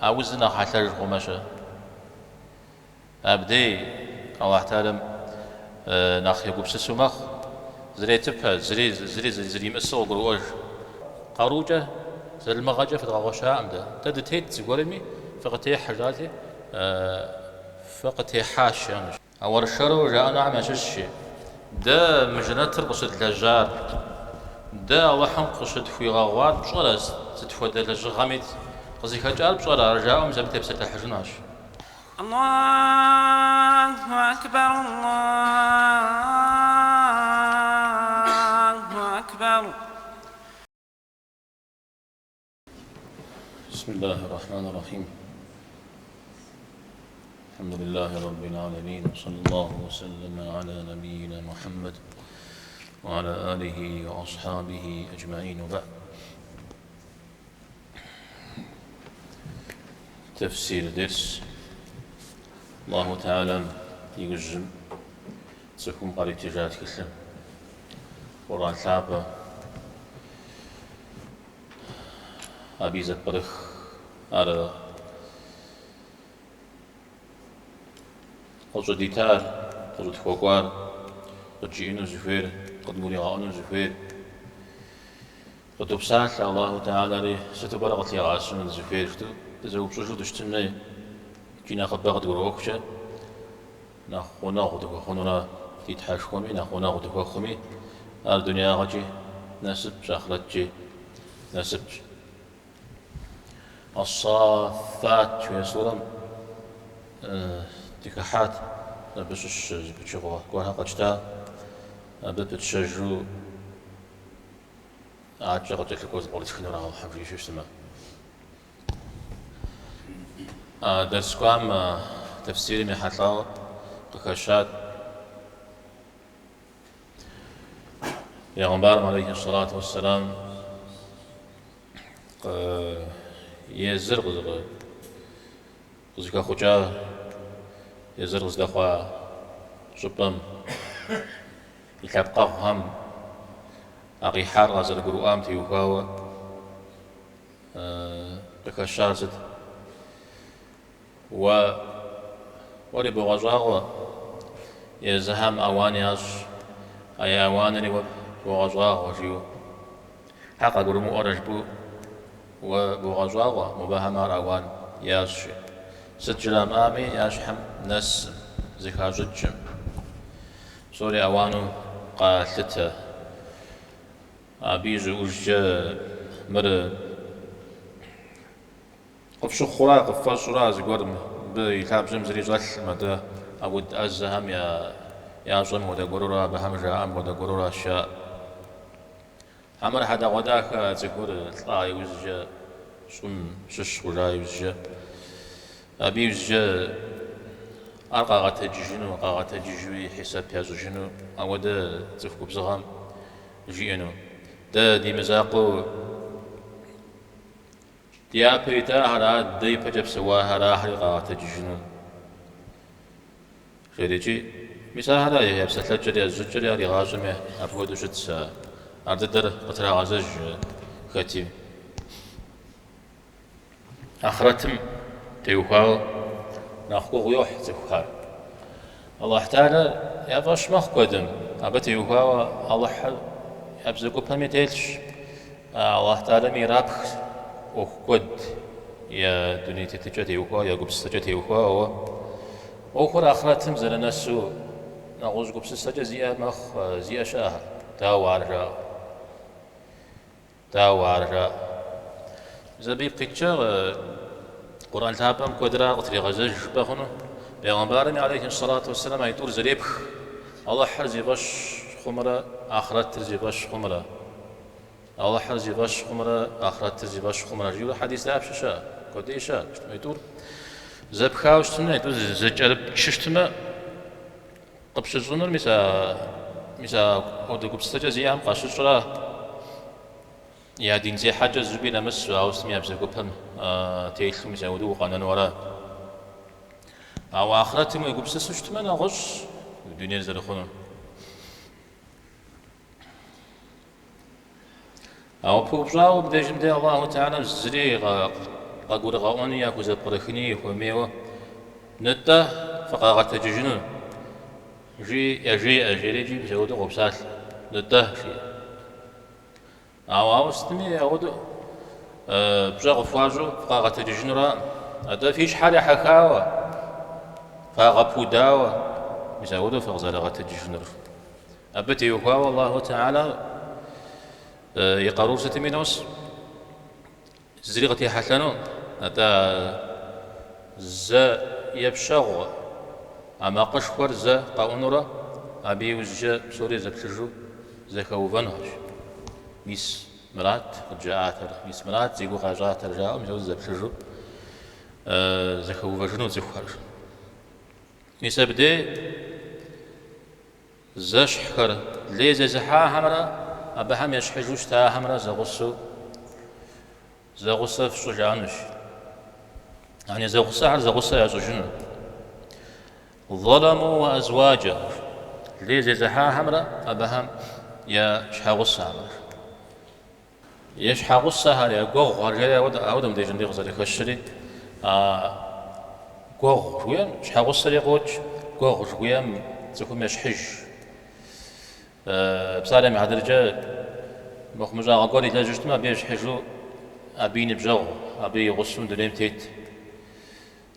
А узыр нэхъ хьэлъэж хъумэ-щэ? Абдей Алыхь Тэхьэлам нэхъ егупсысу мэхъу, зретыпэ, зыри, зыри зэримыӏысыр къыгуроӏуэж. Къарукӏэ, залымыгъэкӏэ фыдгъэгъуэщакъым дэ. Дэ дытет зыгуэрми, фыкъытехьэ жаӏати, фыкъытехьащ жаӏэнущ. А уэршэру жаӏэнухэм ящыщщи, дэ мы жэнэтыр къыщыдлэжьар, дэ Алыхьым къыщытхуигъэгъуар пщӏэрэ, сыт хуэдэ лэжьыгъэми къызыхэкӏар пщӏэрэ, ар жаӏэу мис абы тепсэлъыхьыжынущ. Аллаху акбар, Аллаху акбар. بسم الله الرحمن الرحيم الحمد لله رب العالمين وصلى الله وسلم على نبينا محمد وعلى آله وأصحابه أجمعين وبعد Тефсир дерс Аллаху Теалэм иужьым цӏыхум къаритыжа тхылъыр, Къурӏэн лъапӏэ, абы и зэпкърых ар къыщӏыдитар, къыщӏытхуэкӏуар, къыджиӏэну зыхуейр, къыдгуригъэӏуэну зыхуейр. Къыдопсалъэ Аллаху Теалэри, сыту пӏэрэ къытлъигъэӏэсыну дызыхуейр жытӏэу дызэупщӏыжу дыщытын хуей, икӏи нэхъыбэ къыдгурыӏуэхукӏэ нэхъ гъунэгъу дыхуэхъунура ди Тхьэшхуэми, нэхъ гъунэгъу дыхуэхъуми, ар дунеягъэкӏи насыпщ, ахърэткӏи насыпщ. Ас-Саффат жиӏэ сурэм дыхыхьат, абы щыщ зы пычыгъуэ гуэрхэр къэтщта, абы пытщэжу Адэкӏэ къыкӏэлъыкӏуэу зэпкърытхынура Алыхьым жиӏэу щытмэ. А дерс кӏуам тэфсирым ехьэлӏауэ къыхэщат Бегъымбарым алейхи сэлату уэсселам езыр къызыхэхъукӏа, езыр къыздэхъуа щӏыпӏэм и лъэпкъэгъухэм а къихьар къазэрыгурыӏуам теухуауэ къыхэщар сыт? Уэ, уэри богъэщӏагъуэ, езыхэм ауан ящӏ, а я ауанри уэ богъэщӏагъуэ, жиӏэу. Хьэ къагурымыӏуэрэ жыпӏэу уэ богъэщӏагъуэ, мобыхэм ар ауан ящӏ, жи. Сыт жрамыӏами, я щхьэм нэсым, зыхащӏыкӏым. Псори ауану къалъытэ. Абы ищӏыӏужкӏэ мыр къыфщыхъура, къыффӏэщӏура зыгуэр мыбы и лъабжьэм зыри щӏэлъым, атӏэ а уд ӏэзэхэм ящӏэм хуэдэ гуэрура, абыхэм жаӏэм хуэдэ гуэруращ жаӏэ. Хьэмэрэ хьэдэгъуэдахэ цӏыхур лӏа иужькӏэ, щӏым щыщ хъужа иужькӏэ, абы иужькӏэ ар къагъэтэджыжыну, къагъэтэджыжуи хьисэп ящӏыжыну ауэдэ цӏыху губзыгъэм жиӏэну. Дэ ди мызакъуэу ди япэ итахэр, адэ ипэкӏэ псэуахэр, ахэри къагъэтэджыжыну. Жери икӏи, мис ахэра я псэлъэкӏэри, я зыщӏыкӏэри ар игъащӏэми апхуэдэу щытщ, ар дыдэр къытрагъэзэж хэти. Ахърэтым теухуауэ нэхъ гугъу йохь цӏыхухэр. Алыхь Тэхьэлэр я фӏэщ мэхъу куэдым, абы теухуауэ Алыхьыр я бзэгупэми телъщ, Алыхь Тэхьэлэми ирапх ӏуэху куэд я дуней тетыкӏэ теухуауэ, я гупсысэкӏэ теухуауэ. ӏуэхур ахърэтым зэрынэсу нэгъуэщӏ гупсысэкӏэ зиӏэ мэхъу, зиӏэ щыӏэхэр. Дауэ ар жаӏэу? Дауэ ар жаӏэу? Мис абы ипкъ иткӏэ Къурӏэн лъапӏэм куэдрэ ар къытрегъэзэж жыпӏэ хъуну. Бегъымбарми алейхи сэлату уэсселам аитӏур зэрепх, Алыхьыр зи фӏэщ хъумрэ ахърэтыр зи фӏэщ хъумрэ. Алыхьыр зи фӏэщ хъумрэ ахърэтыр зи фӏэщ хъумрэ жиӏэурэ хьэдис дапщэ щыӏэ? Куэдей щыӏэ. Аитӏур зэпхауэ щытмэ, аитӏур зэкӏэрыпчу щытмэ, къыпщыщӏынур мис а мис апхуэдэ гупсысэкӏэ зиӏэхэм къащыщӏра я дин зехьэкӏэ зыщӏыпӏи нэмысу, ауэ сытми я бзэгупэм телъу мис апхуэдэу укъэнэну ара. Ауэ ахърэтым уегупсысу щытмэ, нэгъуэщӏщ дунейр зэрыхъунур. Ауэ пыупщӏауэ мыбдежым де Аллаху Тэхьэлам зыри къагурыгъэӏуэни яхузэпкърыхыни хуэмейуэ, Нытӏэ, фыкъагъэтэджыжыну, жи, яжеӏэ, жери икӏи мис апхуэдэу къопсалъэ, нытӏэ, жиӏэ. Ауэ ауэ сытми апхуэдэу пщӏэ къыфхуащӏу фыкъагъэтэджыжынураӏым. Атӏэ фи щхьэр ехьэхауэ, фагъэпудауэ, мис апхуэдэу фыкъызэрагъэтэджыжынур. Абы теухуауэ Аллаху Тэхьэлэ и къарур сытми нос. Зыри къытехьэлъэну, атӏэ зэ епщэгъуэ, а макъышхуэр зэ къэӏунурэ, абы иужькӏэ псори зэплъыжу зэхэувэнухэщ. Мис мырат къыджаӏатэр, мис мырат зи гугъу къащӏатэр, жаӏэу мис ауэдэу зэплъыжу зэхэувэжыну цӏыхухэр. Мис абдей Зэщхьхэр, лей зезыхьахэмрэ абыхэм ещхьыжу щытахэмрэ зэгъусэу зэгъусэ фщӏы жаӏэнущ. Яни зэгъусэхэр зэгъусэ ящӏыжыну. Залэму уэ азуаджэхэр, лей зезыхьахэмрэ абыхэм я щхьэгъусэхэмрэ. Я щхьэгъусэхэр, я гуэгъухэр жери ауэдэ мыбдежым дей къызэрыхэщри, а гуэгъу жыхуиӏэм щхьэгъусэри къокӏ, гуэгъу жыхуиӏэм цӏыхум ещхьыж. Псалъэм и хьэтыркӏэ, мыхъумыщӏагъэ гуэр илэжьу щытмэ, абы ещхьыжу абы и ныбжьэгъу, абы и гъусэу дунейм тет.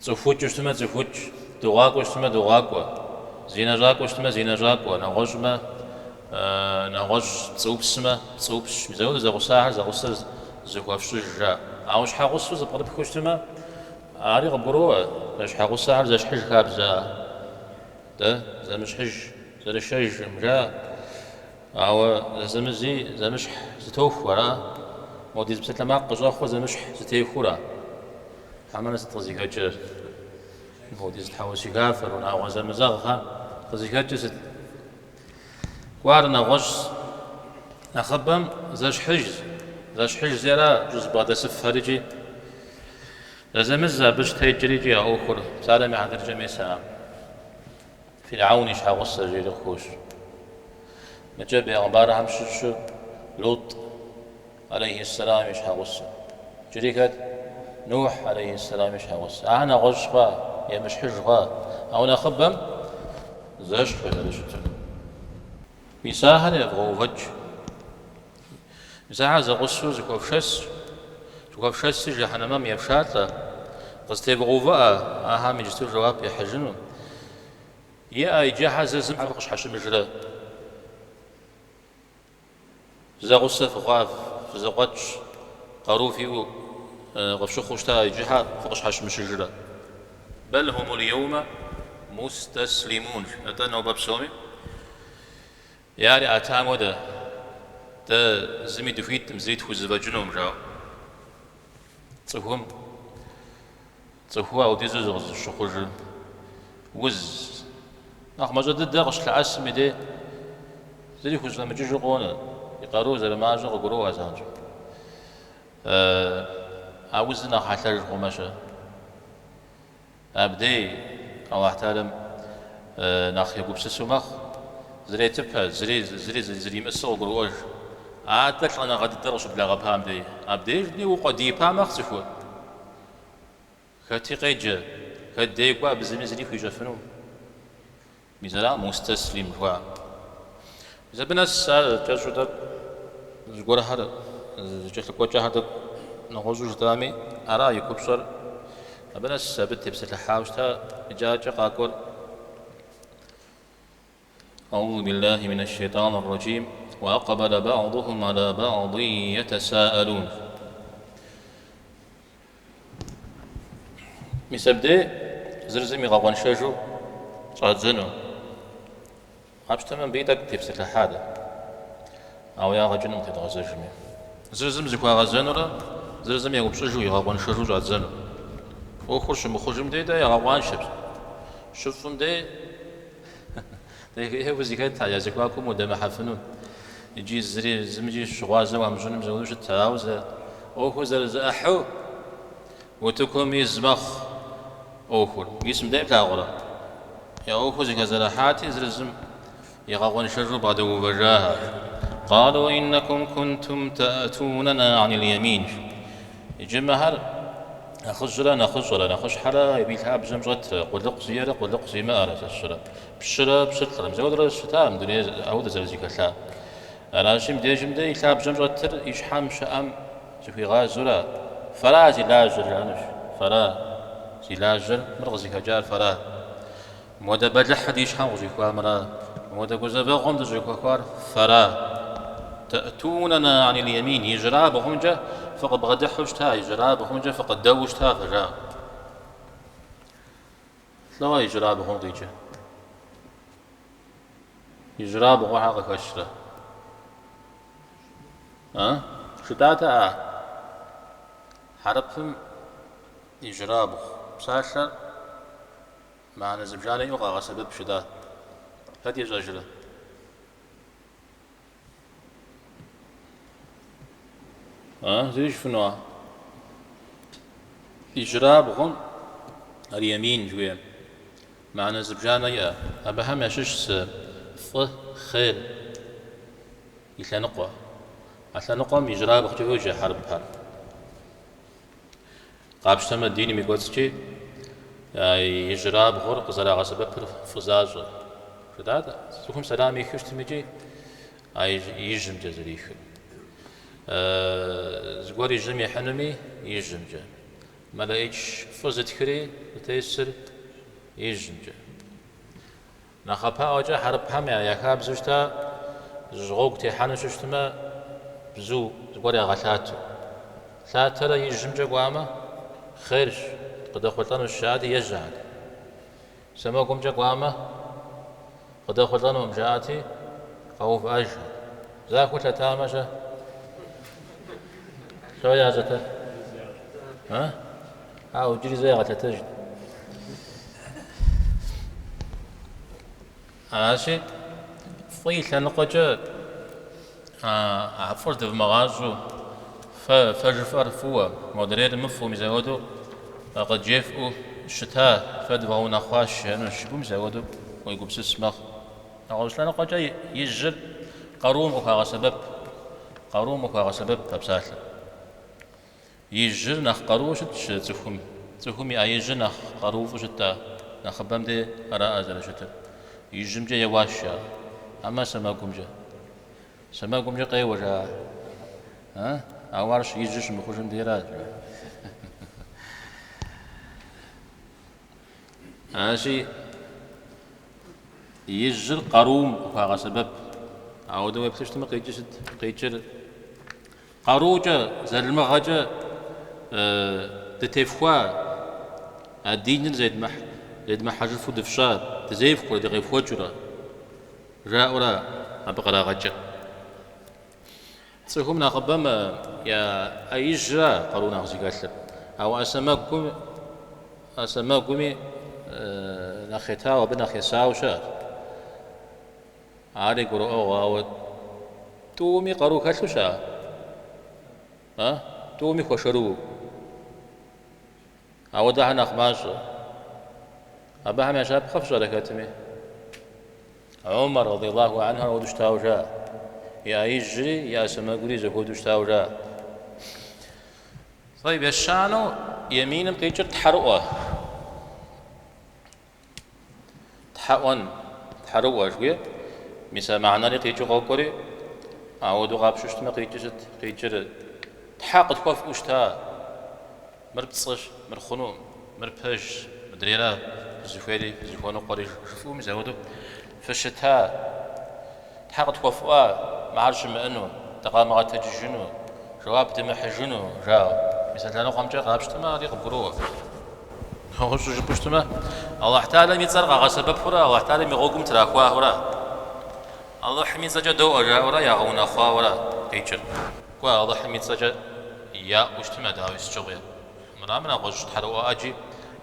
Цӏыхуукӏыу щытмэ, цӏыхуукӏ, дыгъуакӏуэу щытмэ, дыгъуакӏуэ, зинэщӏакӏуэу щытмэ, зинэщӏакӏуэ, нэгъуэщӏмэ, нэгъуэщӏ, пцӏыупсмэ, пцӏыупсщ. Мис апхуэдэу зэгъусахэр зэгъусэ зэхуэфщӏыж, жаӏэ. Ауэ щхьэгъусэу зэпкърыпхыу щытмэ, ари къыбгуроӏуэ, щхьэгъусэхэр зэщхьыж хабзэ дэ зэмыщхьыж, зэрышэжкъым, жаӏэ. Ауэ зэзэмызи зэмыщхь зэтохуэ, ара? Модиз псалъэмакъ къыщӏэхъур зэмыщхь зэтехуэра? Хьэмэрэ сыт къызыхэкӏыр? Модиз тхьэусыхафэр, унагъуэ зэмызэгъхэр къызыхэкӏыр сыт? Кӏуар нэгъуэщӏ нэхъыбэм зэщхьыж, зэщхьыжзи ара щӏызэбгъэдэсыфхэр икӏи зэзэмызэ абы щытекӏыр икӏи а ӏуэхур псалъэм и хьэтыркӏэ мес а Фирхьэун и щхьэгъусэ жери къыхощ. Мыкӏэ бегъымбархэм щыщу Лутӏ алейхьиссэлам и щхьэгъусэ. Иджыри хэт? Нухь алейхьиссэлам и щхьэгъусэ. Ахэр нэгъуэщӏ хъуа, емыщхьыж хъуа, ауэ нэхъыбэм зэщхьу зэрыщытыр. Мис ахэр евгъэувэкӏ. Мис ахэр зэгъусэу зыхуэфшэс, зыхуэфшэси жыхьэнэмэм ефшалӏэ, къызэтевгъэувыӏэ ахэм иджысту жэуап яхьыжыну. Иӏэ, иджы хьэ зыр зым фыкъыщхьэщымыжрэ? Зэгъусэ фыхъуа, фызэкъуэтщ, къару фиӏэу къыфщыхъуу щыта, иджы хьэ фыкъыщхьэщымыщыжрэ? Бэл хумул еумэ мустэслимун, атӏэ нобэ псоми Я ӏэр яӏэтам хуэдэ, дэ зыми дыхуиткъым, зыри тхузэфӏэкӏынукъым, жаӏэу. Цӏыхум, цӏыху ауэдизу зыкъызыщыхъужыр уз нэхъ мащӏэ дыдэ къыщылъэӏэсым и дей зыри хузэфӏэмыкӏыжу къонэ, и къарур зэрымащӏэр къыгуроӏуэ занщӏэу. А узыр нэхъ хьэлъэж хъумэ-щэ? Абдей Алыхь Тэхьэлам нэхъ егупсысу мэхъу, зретыпэ, зыри, зыри зэримыӏысыр къыгуроӏуэж. Атӏэ лӏэныгъэ дыдэр къыщыблэгъэпам дей, абдежми укъуэдиипа мэхъу цӏыхур. Хэти къеджэ, хэт дей кӏуэ, абы зыми зыри хуищӏэфынукъым. Мис ара мустэслим жыхуаӏэр. Мис абы нэс ар кӏэщӏу тӏэкӏу зыгуэрхэр зэкӏэлъыкӏуэкӏэхэр тӏэкӏу нэгъуэщӏу жытӏами, ара и купщӏэр. Абы нэс абы тепсэлъыхьауэ щыта иджы адэкӏэ къакӏуэр. Аузу биллахи минаш шейтӏанир раджим, уа акъбалэ ба'духум аля ба'дин ятасаалун. Мис абдей зыр зым игъэкъуэншэжу щӏадзэну. Къапщтэмэ, мыбыи тӏэкӏу тепсэлъыхьа дэ. Ауэ ягъэ кӏынукъым тедгъэзэжми. Зыр зым зыхуагъэзэнурэ зыр зым еупщӏыжу, игъэкъуэншэжу щӏадзэну. ӏуэхур щымыхъужым дей дэ ягъэкъуаншэ. Щыфӏым дей ӏейуэ зэхэт, я зэхуакум удэмыхьэфыну. Икӏи зыри зымыкӏи щыгъуазэ уамыщӏыным мис ауэдэу щыт, ауэ зэ ӏуэхур зэрызэӏыхьэу утыкум из мэхъу ӏуэхур. Мис мыбдеж плъагъурэ? Я ӏуэхур зэхэзэрыхьати, зыр зым игъэкъуэншэжу бгъэдэувэжахэр. Къалу иннакум кунтум таӏтунэна анил ямин. Иджы мыхэр. Нэхъыжьрэ нэхъыщӏэрэ, нэхъыщхьэрэ абы и лъабжьэм щӏэтрэ, къулыкъу зиӏэрэ къулыкъу зимыӏэрэ, сэ сщӏэрэ, пщырэ пщылӏрэ, мис ауэдурэ щыта мы дунейр ауэдэ зэрызэхэлъа. Аращи, мыбдежым дэ и лъабжьэм щӏэтыр и щхьэм щыӏэм зыхуигъазэурэ, Фэра зи лажьэр, жаӏэнущ, фэра зи лажьэр, мыр къызыхэкӏар фэра. Мыуэдэ бэлыхьыр ди щхьэм къыщӏихуамрэ, мыуэдэ гузэвэгъуэм дыщӏыхэхуар фэра. Тэӏтунэна анил ямин, ижьырабгъумкӏэ фыкъыбгъэдыхьэу щыта, ижьырабгъумкӏэ фыкъыдэуэу щыта фэ, жаӏэ. Лӏо ижьырабгъум къикӏыр? Ижьырабгъур щхьэ къыхэщрэ? А? Жытӏатэӏэ? Хьэрыпым ижьырабгъу псалъэр Мыхьэнэ зыбжанэ иӏэу къагъэсэбэп жытӏа. Хэт ищӏэжрэ? А, зыри жыфӏынуа? Ижьырабгъум ар ямин жыхуиӏэм мыхьэнэ зыбжанэ иӏэ. Абыхэм ящыщ зы фӏы, хъер и лъэныкъуэ. А лъэныкъуэм ижьырабгъукӏэ йоджэ хьэрыпхэр. Къапщтэмэ, диным и кӏуэцӏкӏи ижьырабгъур къызэрагъэсэбэпыр фӏы защӏэ. Жытӏат, цӏыхум сэлам ихыу щытым икӏи а ижьымкӏэ зэрихыр. Зыгуэр ижьым ихьынуми, ижьымкӏэ. Мэлэӏич фӏы зытхри зытесыр ижьымкӏэ. Нэхъапэӏуэкӏэ хьэрыпхэм я хабзэу щыта гъуэгу техьэну щыщытмэ, бзу зыгуэр ягъэлъатэу. Лъатэрэ ижьымкӏэ кӏуамэ, хъерщ, къыдэхъулӏэнущ жаӏэти, ежьэхэт. Сэмэгумкӏэ кӏуамэ, къыдэхъулӏэнукъым жаӏэти, къэувыӏэжхэт. Захуэу лъэтамэ-щэ? Лӏо ящӏэтэр? А? Ауэ иджыри зэ ягъэлъэтэжт. Аращи, фӏы и лъэныкъуэкӏэ а фӏыр дывмыгъащӏэу, фэ фэ жыфӏэр фӏыуэ, модрейр мыфӏу, мис апхуэдэу къыджефӏэу щыта, фэ дывгъэунэхъуащ жаӏэнущ, жыпӏэу мис апхуэдэу уегупсыс мэхъу. Нэгъуэщӏ лъэныкъуэкӏэ ижьыр къарум къыхуагъэсэбэп, къарум къыхуагъэсэбэп а псалъэр. Ижьыр нэхъ къарууэ щытщ цӏыхум. Цӏыхум и ӏэ ижьыр нэхъ къарууфӏу щыт а нэхъыбэм де араӏэ зэрыщытыр. Ижьымкӏэ еуащ жаӏэ. Амэ сэмэгумкӏэ. Сэмэгумкӏэ къеуэ жаӏэ. А? Ауэ ар ижьыр щымыхъужым дейращ. Аращи, ижьыр къарум къыхуагъэсэбэп. Ауэдэу уеплъу щытмэ, къикӏыр сыт? Къикӏыр Къарукӏэ, залымыгъэкӏэ дытефхуа, а диныр зедмыхьэжыфу дыфщӏа, дызефхуэрэ, дыкъефхуэкӏыурэ, жаӏэурэ абы кърагъэкӏыр. Цӏыхум нэхъыбэм я ӏэ ижьра къару нэхъ зыхэлъыр, ауэ ӏэ сэмэгум, ӏэ сэмэгуми нэхъ етауэ, абы нэхъ есауэ щыӏэщ. Ари гурыӏуэгъуэ, ауэ тӏуми къару хэлъу щыӏэ? А? Тӏуми хуэшэрыуэу. Ауэдэхэр нэхъ мащӏэ. Абыхэм я щапхъэ фщӏэрэ хэтми? Умар, радиаллаху анху, ауэдэу щытауэ жаӏэ. И ӏэ ижьри, и ӏэ сэмэгури зэхуэдэу щытауэ жаӏэ. Тӏэйб, ещанэу еминым къикӏыр тхьэрыӏуэ. Тхьэ ӏуэн, тхьэрыӏуэ жыхуиӏэр, мис а мыхьэнэри къикӏыу къокӏуэри, ауэдэу къапщтэу щытмэ, къикӏыр сыт? Къикӏыр тхьэ къытхуэфӏу щыта, мыр пцӏыщ, мыр хъунукъым, мыр пэжщ, мыдрейра фызыхуейри, фызыхуэныкъуэри жыфӏэу мис ауэдэу фыщыта, тхьэ къытхуэфӏуа, мыхьэр щымыӏэну, дыкъамыгъэтэджыжыну, жэуап дымыхьыжыну, жаӏэу. Мис а лъэныкъуэмкӏэ къапщтэмэ, ари къыбгуроӏуэ. Нэгъуэщӏу жыпӏэу щытмэ, Алыхь Тэхьэлам и цӏэр къагъэсэбэпурэ Алыхь Тэхьэлам и гъуэгум трахуахуэрэ, Алыхьым и цӏэкӏэ доӏуэ жаӏэурэ ягъэунэхъуауэра къикӏыр. Кӏуэ, Алыхьым и цӏэкӏэ яӏуэу щытмэ, дауи сыт щыгъуи, мырамэ нэгъуэщӏ тхьэрыӏуэ ӏэджи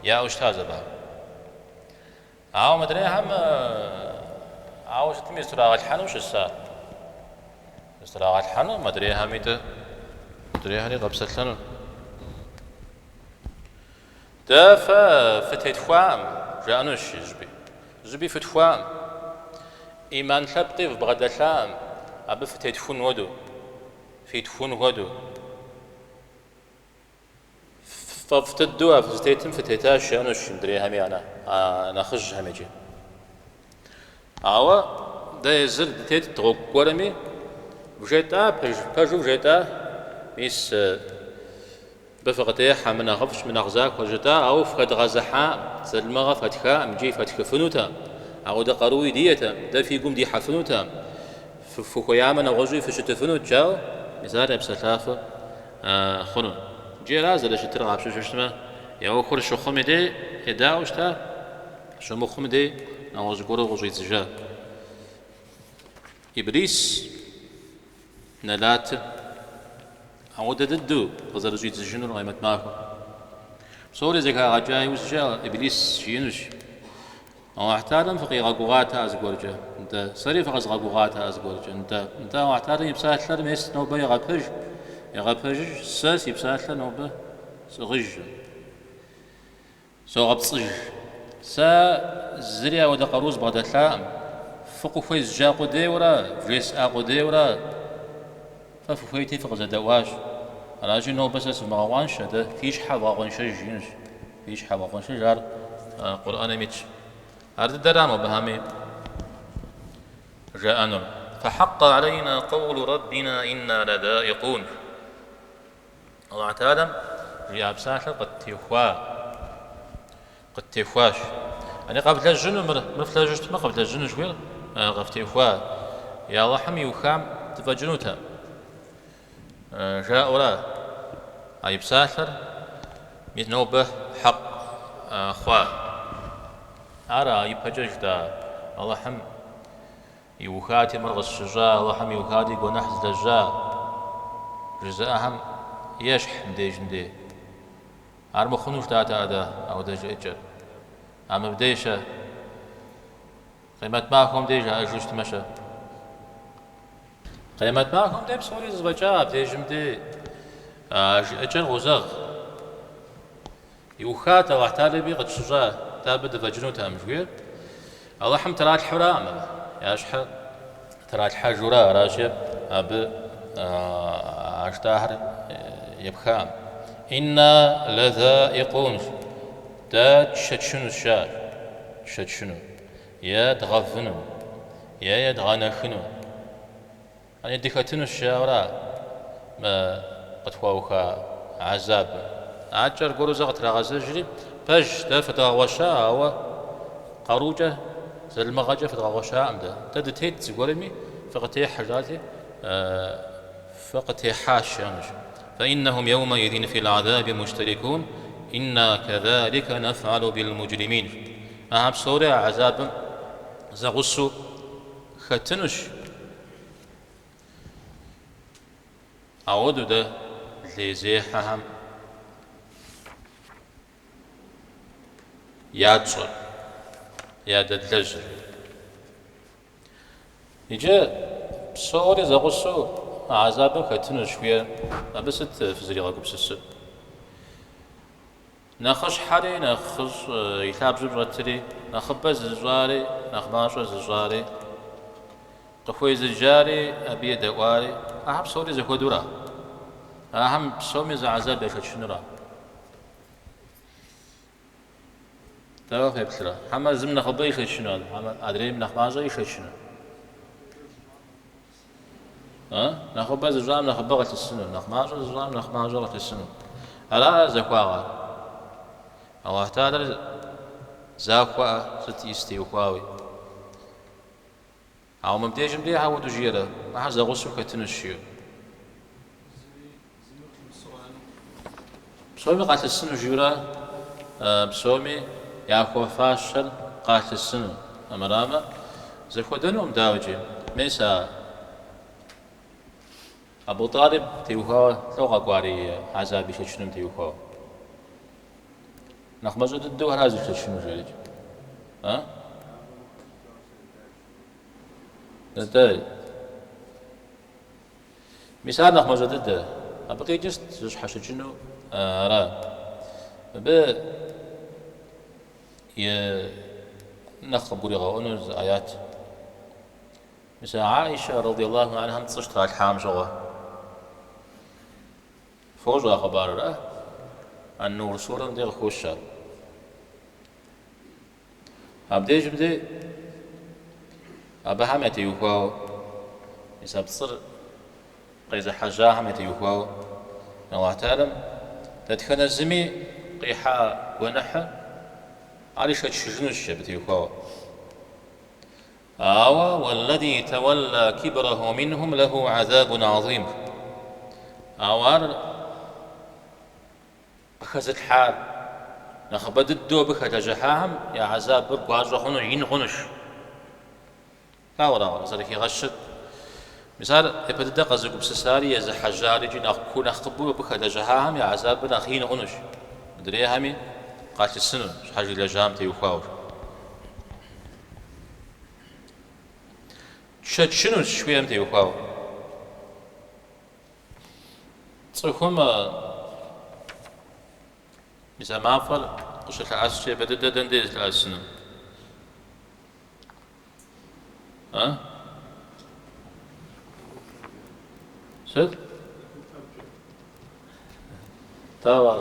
яӏэу щытащ абыхэм. Ауэ мыдрейхэм ауэ сытми зытрагъэлъхьэну щыса? Зытрагъэлъхьэну мыдрейхэми дэ, мыдрейхэри къэпсэлъэну. Дэ фэ фытетхуаӏым, жаӏэнущ зыщӏыпӏи. Зыщӏыпӏи фытхуаӏым. Ӏиман лъэпкъи вбгъэдэлъаӏым, абы фытетхун хуэдэу, фитхун хуэдэу. Тфӏэфӏ дыдэу а фызытетым фытетащ, жаӏэнущ мыдрейхэми а нэхъыжьхэм иджы. Ауэ дэ езыр дытетт гъуэгу гуэрми, вжетӏа, пэж, пэжу вжетӏа, мис мыбы фыкъытехьэ, мы нэхъыфӏщ, мы нэхъ захуэщ жытӏа, ауэ фхэдгъэзыхьаӏым, залымыгъэ фэтхаӏым, икӏи фэтхыфынутэкъым. Ауэдэ къаруи диӏэтэкъым, дэ фи гум дихьэфынутэкъым, фыхуеямэ нэгъуэщӏуи фыщытыфынут, жаӏэу, мис ар я псэлъафэ хъуну. Иджы ара зэрыщытыр къапщтэу щытмэ, я ӏуэхур щыхъум и дей едаӏуэу щыта, щымыхъум и дей нэгъуэщӏ гуэру къыщӏидзыжа. Иблис нэлатыр ауэдэ дыдэу къызэрыщӏидзыжынур къемэт махуэм. Псори зэхагъэкӏа иужькӏэ Иблис жиӏэнущ, Алыхь Тэхьэлам фыкъигъэгугъатэӏэ зыгуэркӏэ? Нтӏэ. Сэри фыкъэзгъэгугъатэӏэ зыгуэркӏэ? Нтӏэ. Нтӏэ, Алыхь Тэхьэлам и псалъэр мес нобэ егъэпэж, егъэпэжыж, сэ си псалъэр нобэ сӏыгъыжкъым. Согъэпцӏыж. Сэ зыри ауэдэ къару збгъэдэлъакъым. Фыкъыхуезджа къудейуэрэ, вжесӏа къудейуэрэ фэ фыхуейти фыкъызэдэӏуащ. Аращи, нобэ сэ сывмыгъэкъуаншэ, атӏэ фи щхьэ вгъэкъуэншэж жиӏэнущ. Фи щхьэ вгъэкъуэншэж, ар Къурӏэным итщ. Ар дыдэра мобыхэми жаӏэнур. Фэхьэкъэ алейна къэулу рэббина инна лэдаикъун. Алыхь Тэхьэлам жиӏа псалъэр къыттехуа, къыттехуащ. Ани къэвлэжьыну мыр, мыр флэжьу щытмэ къэвлэжьыну жыхуиӏэр къыфтехуа. И Алыхьым иухам дыфӏэкӏынутэкъым. Жаӏэурэ а и псалъэр мис нобэ хьэкъ хъуа. Ар а ипэкӏэ жытӏа Алыхьым иухати мыр къысщыщӏа, Алыхьым иухати гуэныхь злэжьа жызыӏэхэм ещхь мыбдежым дей. Ар мыхъуну жытӏатэкъэ дэ ауэдэ жыӏэкӏэр. А мыбдеж-щэ? Къемэт махуэм деж жаӏэжу щытмэ-щэ? Къемэт махуэм дей псори зэфӏэкӏа, абдежым дей а жыӏэкӏэр къозэгъ. Иухат Алыхь Тэхьэлами къытщыщӏа, дэ абы дыфӏэкӏынутэкъым жыхуиӏэр. Алыхьым тралъхьэураӏым абы, я щхьэ тралъхьэжура, аращи абы а жытӏахэр епхаӏым. Инна лэзаикъун, дэ тшэчынущ, жаӏэр, тшэчыну. Е дгъэвыну, е едгъэнэхыну. Ани дыхэтынущ, жаӏэура мы къытхуауха гьэзабым. Адэкӏэ аргуэру зэ къытрагъэзэжри, пэжщ, дэ фыдгъэгъуэща, ауэ къарукӏэ, залымыгъэкӏэ фыдгъэгъуэщакъым дэ. Дэ дытет зыгуэрми, фыкъытехьэ, жаӏати, фыкъытехьащ, жаӏэнущ. Фаиннахум йэумэизин фил гьэзаби муштэрикун, инна кэзаликэ нэфгьэлу билмуджримин. Ахэр псори а гьэзабым зэгъусэу хэтынущ. Ауэдэу дэ лейзехьэхэм ятщӏэр, ядэдлэжьыр. Иджы псори зэгъусэу а гьэзабым хэтынущ жыхуиӏэр, абы сыт фызэригъэгупсысыр? Нэхъыщхьэри, нэхъыщӏ и лъабжьэм щӏэтри, нэхъыбэ зыщӏари, нэхъ мащӏэ зыщӏари, къыхуезыджари, абы едэӏуари, ахэр псори зэхуэдэура? Ахэм псоми зы гьэзаб яшэчынура? Дауэ феплърэ? Хьэмэ зым нэхъыбэ ишэчыну, хьэмэ адрейм нэхъ мащӏэ ишэчыну? А? Нэхъыбэ зыщӏам нэхъыбэ къылъысыну, нэхъ мащӏэ зыщӏам нэхъ мащӏэ къылъысыну. Ара захуагъэр? Аллахь Тэхьэлэр захуэӏэ сыт ис теухуауи. Ауэ мыбдежым дей ауэдэу жиӏэрэ, ахэр зэгъусэу хэтынущ жиӏэу. Псоми къалъысыну жиӏэурэ, псоми яхуэфащэр къалъысыну. Армырамэ, зэхуэдэнукъым дауикӏи. Мес а Абу Тӏалиб теухуауэ лӏо къэкӏуар и гьэзаб ишэчынум теухуауэ. Нэхъ мащӏэ дыдэу ара зышэчыну жиӏэрикӏ. А? Нтӏэ. Мис ар нэхъ мащӏэ дыдэ. Абы къикӏыр сыт зыщхьэщыкӏыну ара? Мыбы и нэхъ къыбгуригъэӏуэну зы аят. Мис а Аиша радиаллаху анхьам пцӏы щытралъхьам щыгъуэ. Фощӏэ а хъыбарыр, а? Ан-Нур сурэм де къыхощ ар. Абдежым де абыхэм ятеухуауэ, мис а пцӏыр къезыхьэжьахэм ятеухуауэ, Алыхь Тэхьэлам дэтхэнэ зыми къихьа гуэныхьыр ар ишэчыжынущ абы теухуауэ. Ауэ уэллэзи тэуэлла кибрэху минхум лэху гьэзабун гьэзим. Ауэ ар къыхэзылъхьар, нэхъыбэ дыдэу абы хэлэжьыхьахэм я гьэзабыр гуащӏэ хъуну, ин хъунущ. Дауэрэ къызэрыхигъэщыр? Мис ар япэ дыдэ къэзыгупсысари езыхьэжьар икӏи нэхъ куу нэхъыбэу абы хэлэжьыхьахэм я гьэзабыр нэхъ ин хъунущ, мыдрейхэми къалъысыну, щхьэж илэжьам теухуауэ. Тшэчынущ жыхуиӏэм теухуауэ. Цӏыхум мис а мафӏэр къыщылъэӏэскӏэ япэ дыдэ дэнэ деж зылъэӏэсыну? А? Сыт? Дауэ?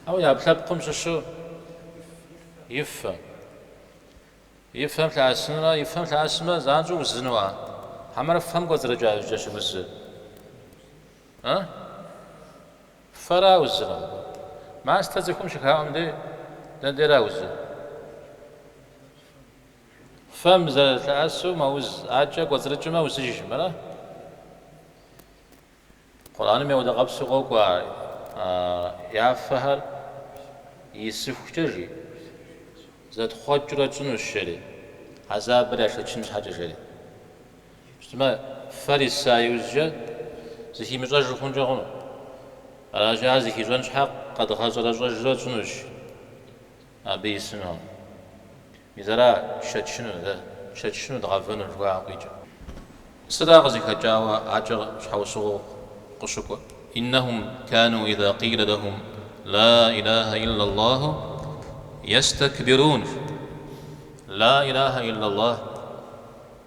Ауэ и ӏэпкълъэпкъым щыщу и фэм. И фэм лъэӏэсынурэ, и фэм лъэӏэсмэ, занщӏэу узыну ар? Хьэмэрэ фэм кӏуэцӏрыкӏа иужькӏэ щыузыр? А? Фэра узыр? Мастэ цӏыхум щыхаӏуэм дей, дэнэ дейра узыр? Фэм зэрылъэӏэсу мэуз, адэкӏэ кӏуэцӏрыкӏмэ узыжкъым, ара? Къурӏэным ауэдэ къабзэу къокӏуэ ар, я фэхэр исыхукӏэ, жи, зэтхъуэкӏыурэ тщӏынущ, жери, хьэзабыр яшэчын щхьэкӏэ, жери. Щытмэ, фэр иса иужькӏэ зыхимыщӏэжу хъункӏэ хъуну. Аращи, ар зыхищӏэн щхьэ къэдгъэщӏэрэщӏэжурэ тщӏынущ абы исыну. Мис ара тшэчыну, дэ тшэчыну дгъэвэну жыхуаӏэм къикӏыр. Сыра къызыхэкӏауэ акӏэ щхьэусыгъуэу къыщыкӏуэр? Иннэхум кану иза къилэ лэхум ла илахэ иллаллаху естэкбирун. Ла илахэ иллаллах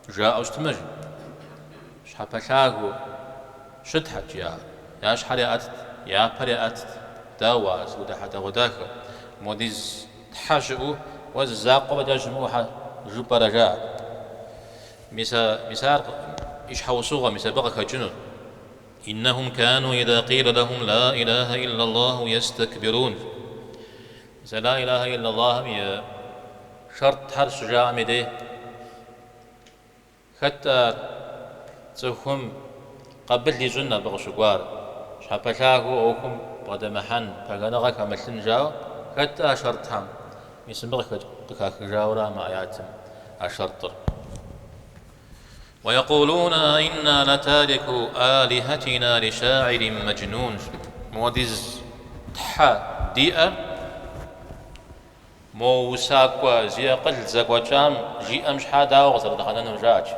жаӏэу щытмэ, жи, щхьэпэлъагэу щытхьэт, жи ахэр. Я щхьэр яӏэтт, я пэр яӏэтт. Дауэ ар, сыт хуэдэ хьэдэгъуэдахэ? Модиз Тхьэ щыӏэу, уэ зы закъуэ фӏэкӏа щымыӏэу щхьэ жыпӏэрэ, жаӏэ. Мис а, мис ар и щхьэусыгъуэ, мис абы къыхэкӏыну. Иннэхум кану иза къилэ лэхум ла илахэ иллаллаху естэкбирун. Мис а ла илахэ иллаллахым и шэртхэр щыжаӏэм и дей. Хэт ар цӏыхум къабыл ищӏын абы къыщыкӏуар? Щхьэпэлъагэу ӏуэхум бгъэдэмыхьэн, пагэныгъэ хэмылъын жаӏэу, хэт а шэртхэм? Мис мыбы къыхахыжауэра мы аятым а шэртӏыр. Уэекъулуна аинна лэтарику алихатина лишаирин мэджнун. Мыуэдиз тхьэ диӏэр Мо усакӏуэ зи акъыл зэкӏуэкӏам жиӏэм щхьа дауэ къызэрыдгъэнэнур, жаӏэч.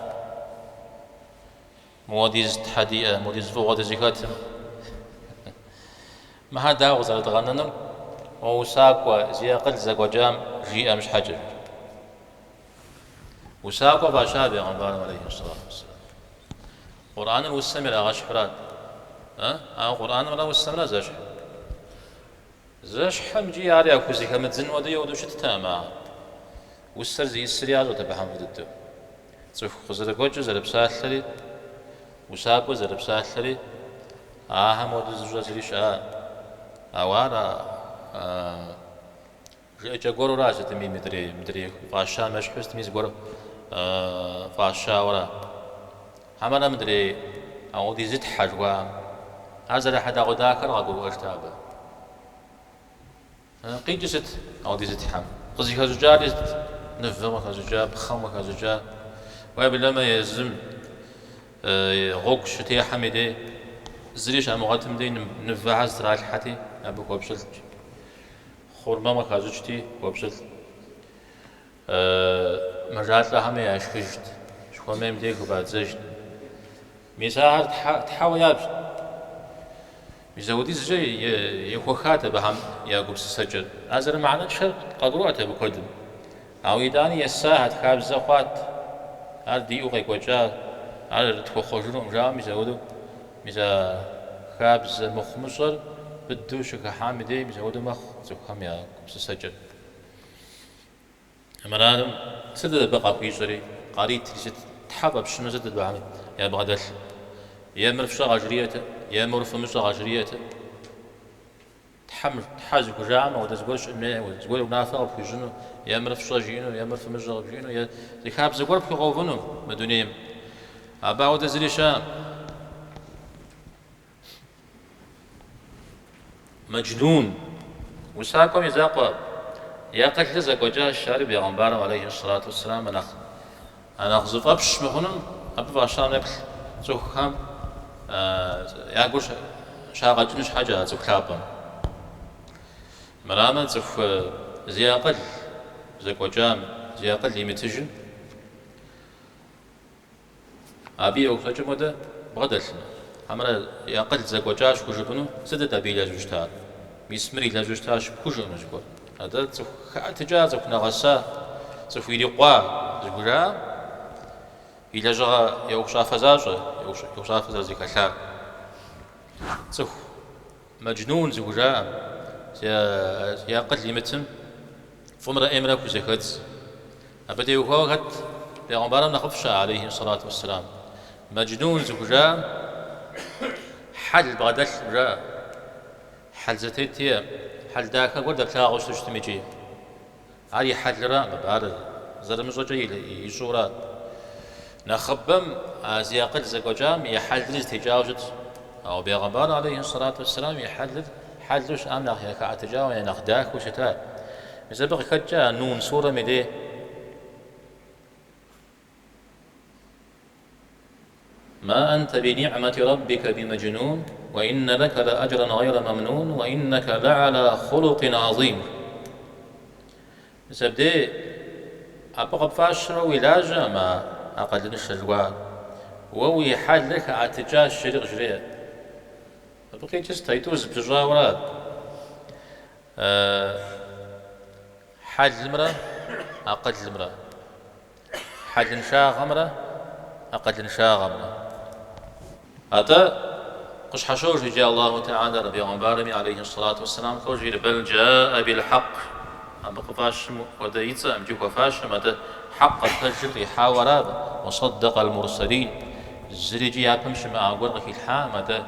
Мыуэдиз тхьэ диӏэ, мыуэдиз фӏыгъуэ дызыхэтым. Мыхьэр дауэ къызэрыдгъэнэнур мо усакӏуэ зи акъыл зэкӏуэкӏам жиӏэм щхьэкӏэ. Усакӏуэ фӏаща бегъымбарым алейхи сэлату уэсселам. Къурӏэныр усэм ирагъэщхьурат. Ауэ Къурӏэнымрэ усэмрэ зэщхь. Зэщхьым икӏи ар яхузэхэмыдзын хуэдэу еуэдэу щыттэкъым ахэр. Усэр зиӏысри ящӏэрт абыхэм фӏы дыдэу. Цӏыху къызэрыгуэкӏыр зэрыпсалъэри, усакӏуэр зэрыпсалъэри ахэм хуэдэу зыщӏэ зыри щыӏа. Ауэ ар жыӏэкӏэ гуэрура сытми мыдрей, мыдрей фӏащам ещхьу сытми зыгуэр фӏащауэра. Хьэмэрэ мыдрей ауэдизытхьэ жыхуаӏэм, ар зэрыхьэдэгъуэдахэр къагурыӏуэжт абы. Къикӏыр сыт ауэдизытхьэм? Къызыхэщӏыкӏари сыт? Нывэм къыхэщӏыкӏа, пхъэм къыхэщӏыкӏа. Уеблэмэ езым гъуэгу щытехьэм и дей, зыри щамыгъуэтым дей нывэхэр зытралъхьэти, абы хуэпщылӏт. Хъурмэм къыхащӏыкӏти, хуэпщылӏт. Мэжалӏэхэми яшхыжт, щыхуэмейм дей хыфӏадзэжт. Мис ахэр тхьэуэ ябжт. Мис ауэдизкӏэ ехуэхат абыхэм я гупсысэкӏэр. Ар зэрымыхьэнэншэр къагурыӏуэт абы куэдым. Ауэ итӏани есахэт, хабзэ хъуат, ар диӏэу къекӏуэкӏа, ар тхуэхъуэжынукъым жаӏэу мис ауэдэу, мис а хабзэ мыхъумыщӏэр. быдэу щыхыхьам и дей мис апхуэдэу мэхъу цӏыхухэм я гупсысэкӏэр. Мыраным сыт абы къахуищӏэри, къаритри сыт, тхьэ фӏэпщыну сыт абыхэм ябгъэдэлъыр? Е мыр фщӏэ къажриӏэт, е мор фымыщӏэ къажриӏэт. Тхьэм тхьэ зыхужаӏэм апхуэдэ зыгуэр щыӏэн хуей, зыгуэр унафэ къыпхуищӏыну, е мыр фщӏэ жиӏэну, е мыр фымыщӏэ къыбжиӏэну, е зы хабзэ гуэр пхуигъэувыну мы дунейм. Абы апхуэдэ зыри щыӏэкъым. Мэджнун, усакӏуэм и закъуэ, и акъылыр зэкӏуэкӏащ, ари бегъымбарым алейхи сэлату уэсселам нэхъ а нэхъ зыфӏэпщ мыхъунум абы фӏащам еплъ цӏыхухэм я гур щагъэкӏын щхьэкӏэ а цӏыху лъапӏэм. Мырамэ, цӏыху зи акъыл зэкӏуэкӏам, зи акъыл имытыжым, Абы и ӏуэхущӏэкӏэм хуэдэ бгъэдэлъыну? Хьэмэрэ и акъыл зэкӏуэкӏащ хужыпӏэну, сытыт абы илэжьу щытар? Мис мыр илэжьу щытащ пхужыӏэну зыгуэр. Атӏэ цӏыху хэӏэтыкӏа, цӏыху нэгъэса, цӏыху ирикъуа зыхужаӏэм и лэжьыгъэ и ӏуэхущӏафэ защӏэ, и ӏуэхущӏафэ зэрызэхэлъар. Цӏыху мэджнун зыхужаӏэм, зи акъыл имытым фӏымрэ ӏеймрэ хузэхэдз. Абы теухуауэ хэт бегъымбарым нэхъыфӏ щыӏэ, алейхи сэлату уэсселам? Мэджнун зыхужаӏэм хьэл бгъэдэлъым жаӏэ. Хьэл зэтет иӏэм, хьэл дахэ гуэр дэплъагъуу щыту щытым икӏи. Ар и хьэлыраӏым абы, ар зэрымыщӏэкӏэ ищӏэура. Нэхъыбэм а зи акъыл зэкӏуэкӏам и хьэлри зэтекӏауэ щытщ. Ауэ бегъымбар, алейхи сэлату уэсселам, и хьэлыр хьэлу щыӏэм нэхъ яхэӏэтыкӏауэ, я нэхъ дахэу щыта. Мис абы къыхэкӏкӏэ а Нун сурэм и дей Ма анта би-ни'мати раббика би-маджнун, уа инна лака ла-аджран гъайра мамнун, уа иннака ла-'ала хулукъин гӏазим. Мис абдей абы къыпфӏащыр уэ уи лажьэкъым а акъылыншэ жыхуаӏэр. Уэ уи хьэлыр хэӏэтыкӏащ, жери къыжреӏэ. Абы къикӏыр сыт, аитӏур зэпыщӏауэра? Хьэлымрэ акъылымрэ. Хьэлыншагъэмрэ акъылыншагъэмрэ. Атӏэ, къыщхьэщож иджы Аллаху Тэхьэлэр бегъымбарми, алейхи сэлату уэсселам, лӏо жиӏэр, Бэл джаӏэ бил хьэкъ. Абы къыфӏащым хуэдэ и цӏэкъым, икӏи хуэфащэм, атӏэ хьэкъыр, пэжыр къихьауэ ара абы, уэсэдэкъэл мурсэлин. Зыри икӏи япэм щымыӏа гуэр къыхилъхьакъым, атӏэ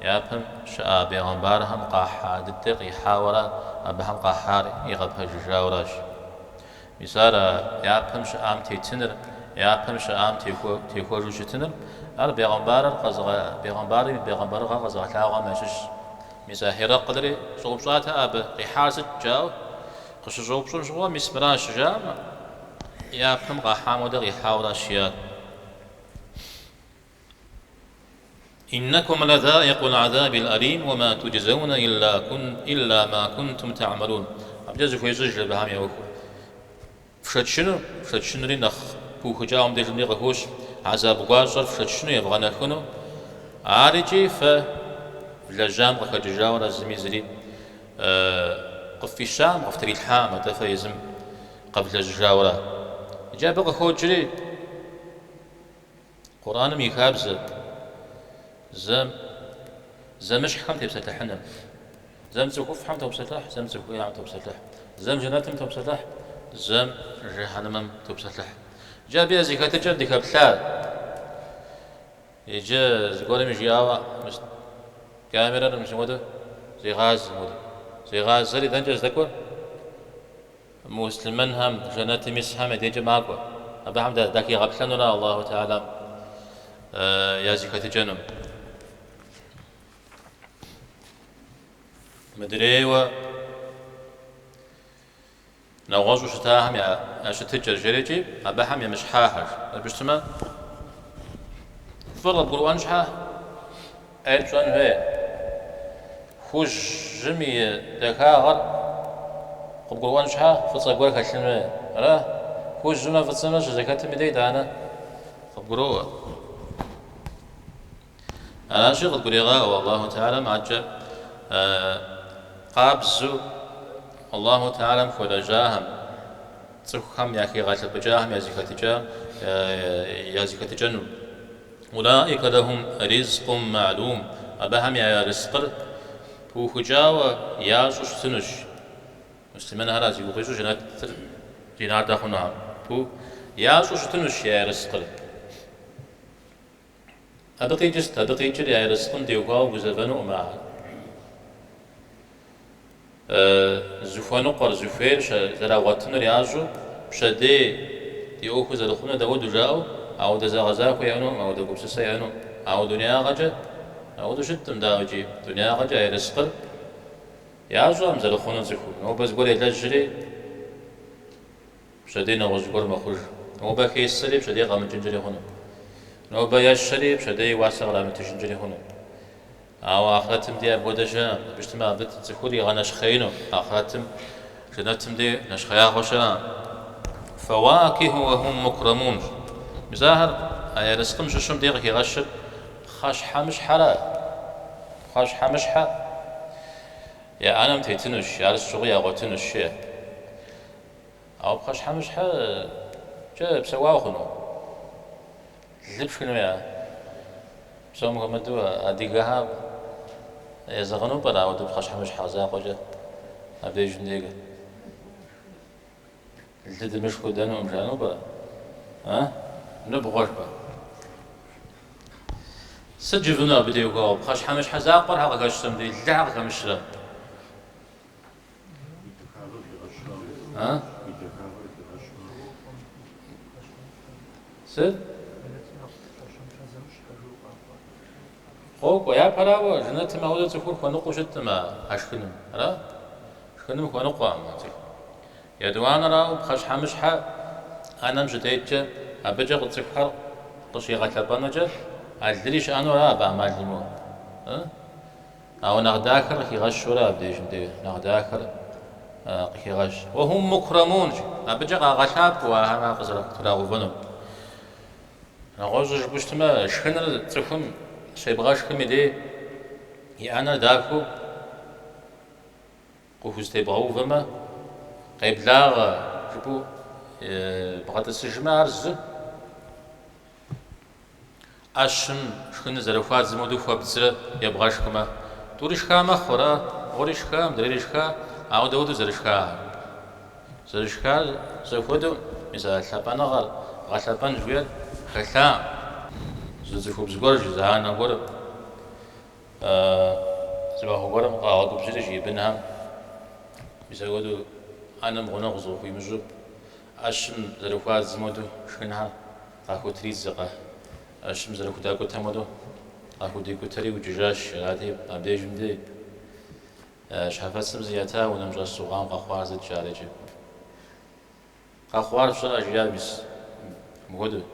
япэм щыӏа бегъымбархэм къахьа дыдэ къихьауэ ара, абыхэм къахьар игъэпэжыжауэ аращ. Мис ар а япэм щыӏам тетыныр, япэм щыӏам техуэжу щытыныр, ар бегъымбарыр бегъымбарым и бегъымбарыгъэр къэзыгъэлъагъуэм ящыщщ. Мис а Хьирэкълри щӏэупщӏатэкъэ абы, къихьар сыт жаӏэу къыщыщӏэупщӏэм щыгъуэ, мис мыращ щыжаӏэм, япэм къахьам хуэдэ къихьауэ аращ жиӏар. Иннакум лазаикъул азабил алим уа ма туджзэунэ илла ма кунтум та'малун. Абыкӏэ зэхуещӏыж абыхэм я ӏуэхур. Фшэчыну, фшэчынури нэхъ пыухыкӏауэ мыбдежымри къыхощ, гӏэзаб гуащӏэр фшэчыну, евгъэнэхыну, ар икӏи фэ влэжьам къыхэкӏыжауэ ара зыми зыри къыффӏищам, къыфтрилъхьам, атӏэ фэ езым къэвлэжьыжауэ ара. Иджы абы къыхокӏри, Къурӏэным и хабзэ зэм зэмыщхьхэм тепсэлъыхьыныр. Зэм цӏыхуфӏхэм топсэлъыхь, зэм цӏыху ӏейхэм топсэлъыхь. Зэм жэнэтым топсэлъыхь, зэм жыхьэнмэм топсэлъыхь. Иджы абы я зэхэтыкӏэм дыхэплъа. Иджы зыгуэрым жиӏауэ, мис камерэр мис мыуэдэу зегъазэ мыуэдэу. Зегъазэри дэнкӏэ здэкӏуэр? Муслъымэнхэм, жэнэтым исхэм я дежкӏэ макӏуэ. Абыхэм дахигъэплъэнура Аллаху Тэхьэлам я зэхэтыкӏэнум. Мыдрейуэ нэгъуэщӏу щытахэм я щытыкӏэр жерикӏи, абыхэм емыщхьахэр. Абы щытмэ, фӏыр къыбгурыӏуэн щхьэ ӏейр пщӏэн хуей. Хужьым и дахагъэр къыбгурыӏуэн щхьэ фӏыцӏэ гуэр хэлъын хуей. Ара? Хужьымрэ фӏыцӏэмрэ щызэхэтым и дей итӏанэ къыбгуроӏуэ. Аращи, къыдгурегъаӏуэ Аллаху Тэхьэлам адэкӏэ къабзэу Аллаху Тэхьэлам хуэлэжьахэм, цӏыхухэм яхигъэлъэпӏыкӏахэм я зэхэтыкӏэнум. Улаика лахум ризкъум ма'лум, абыхэм я ерыскъыр. Пыухыкӏауэ ящӏу щытынущ. Муслъымэнхэр зи гугъу ищӏу жэнэтыр зи натӏэ хъунухэм. Пу ящӏу щытынущ я ерыскъыр. Абы къикӏыр сыт? Абы къикӏыр я ерыскъым теухуауэ гузэвэнукъым ахэр. Зыхуэныкъуэр, зыхуейр зэрагъуэтынур ящӏу, пщэдей ди ӏуэхур зэрыхъунур дауэду жаӏэу, ауэдэ зэгъэзахуэ яӏэнукъым, ауэдэ гупсысэ яӏэнукъым. Ауэ дунеягъэкӏэ ауэдэу щыткъым, дауикӏи, дунеягъэкӏэ я ерыскъыр ящӏэкъым зэрыхъунур цӏыхум. Нобэ зыгуэр елэжьри, пщэдей нэгъуэщӏ зыгуэр мэхъуж. Нобэ хесэри, пщэдей къэмыкӏынкӏэри хъуну. Нобэ ещэри, пщэдей уасэ кърамытыжынкӏэри хъуну. Ауэ ахърэтым дей апхуэдэ щыӏэкъым. Абы щытмэ, абы цӏыхур игъэнэщхъеину. Ахърэтым, жэнэтым дей нэщхъеягъуэ щыӏэкъым. Фэуакиху уэ хум мукрэмун. Мис ахэр а ерыскъым щыщым дей къыхигъэщыр пхъэщхьэмыщхьэра? Пхъэщхьэмыщхьэ я ӏэнэм тетынущ, ар сыт щыгъуи ягъуэтынущ, жеӏэ. Ауэ пхъэщхьэмыщхьэкӏэ псэуа хъуну? Лы пшхын хуея? Псом хуэмыдэу адыгэхэм езэгъыну пӏэрэ ауэдэу пхъэщхьэмыщхьэ закъуэкӏэ абдежым деж? Лы дымышхыу дэнукъым жаӏэну пӏэрэ? А? Ныбгъуэ жыпӏэ. Сыт жыфӏэну абы теухуауэ? Пхъэщхьэмыщхьэ закъуэр щхьэ къыхэщрэ мыбдеж, лы щхьэ къыхэмыщрэ? А? Сыт? Къокӏуэ, япэрауэ, жэнэтым ауэдэу цӏыхур хуэныкъуэу щыткъым а шхыным. Ара? Шхыным хуэныкъуэкъым а цӏыхур. Етӏуанэрауэ, пхъэщхьэмыщхьэ ӏэнэм щытеткӏэ, абыкӏэ цӏыхухэр къыщигъэлъэпӏэнукӏэ, а лыри щыӏэну ара абы ӏэмал имыӏэу? Ауэ нэхъ дахэр къыхигъэщурэ абдежым де нэхъ дахэр къыхегъэщ. Уэхум мукрэмун, абыкӏэ къагъэлъапӏэу ахэр ар къызэрытрагъэувэнур. Нэгъуэщӏу жыпӏэу щытмэ, шхыныр цӏыхум щебгъэшхым и дей и ӏэнэр дахэу къыхузэтебгъэувэмэ, къеблагъэ жыпӏэу бгъэтӏысыжмэ, ар зы. ӏэщым шхыныр зэрыхуадзым хуэдэу хуэбдзрэ ебгъэшхмэ, тӏури шха мэхъу, ара? Мори шха, мыдрейри шха, ауэ дауэдэу зэрышхар? Зэрышхар зэхуэдэу, мис а лъапӏэныгъэр, гъэлъэпӏэн жыхуиӏэр хэлъакъым. Зы цӏыхубз гуэр, зы анэ гуэр зы махуэ гуэрым къагъэгубжьри, жи, и бынхэм мис апхуэдэу ӏэнэм гъунэгъу зыкъыхуимыщӏу, ӏэщым зэрыхуадзым хуэдэу шхынхэр къахутридзэкъэ, ӏэщым зэрыхудакӏутэм хуэдэу къахудикӏутэри ӏукӏыжащ, арати, абдежым дей щхьэфэцым зиӏэта унэм щӏэсу хъуам къэхъуар сыт жаӏэри иджы. Къэхъуар щыӏэ жиӏа мис мыхуэдэу.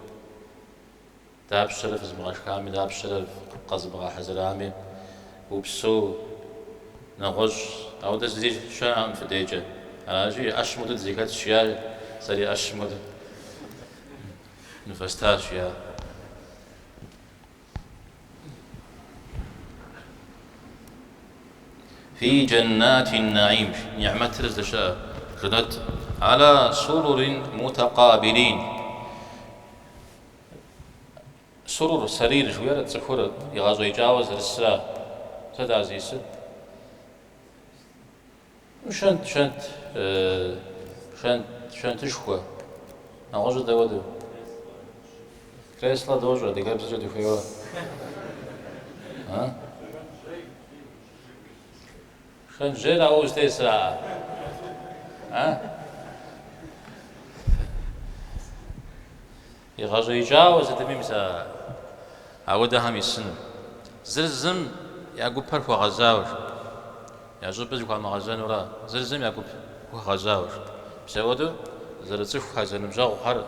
Дапщэрэ фызмыгъэшхами, дапщэрэ къэзмыгъэхьэзырами, упсэу, нэгъуэщӏ, ауэдэ зыри щыӏэкъым фыдейкӏэ. Аращи, ӏэщым хуэдэу дызэхэтщ, жиӏа, сэри ӏэщым хуэдэу ныфэстащ, жиӏа. Фи джэннати нэӏим, нигьмэтыр здэщыӏэ жэнэт, ала сурурин мутэкъабилин. Сурур, сэрир жыхуиӏэр цӏыхур игъэщӏеикӏауэ зэрысра? Сыт ар зиӏысыр? Шэнт, шэнт, шэнт, шэнтышхуэ. Нэгъуэщӏыр дауэдэу? Кресло дощӏэ, адыгэбзэкӏэ дыхуейуэ. А? Шэнтжьейр ауэ узытесра? А? Игъэщӏеикӏауэ сытми мис а ауэдэхэм исыну. Зыр зым я гупэр хуэгъэзауэ, я щӏыбыр зыхуамыгъэзэнура, зыр зым я гуп хуэгъэзауэ. Мис ауэдэу зэрыцӏыхухэр, зэныбжьэгъухэр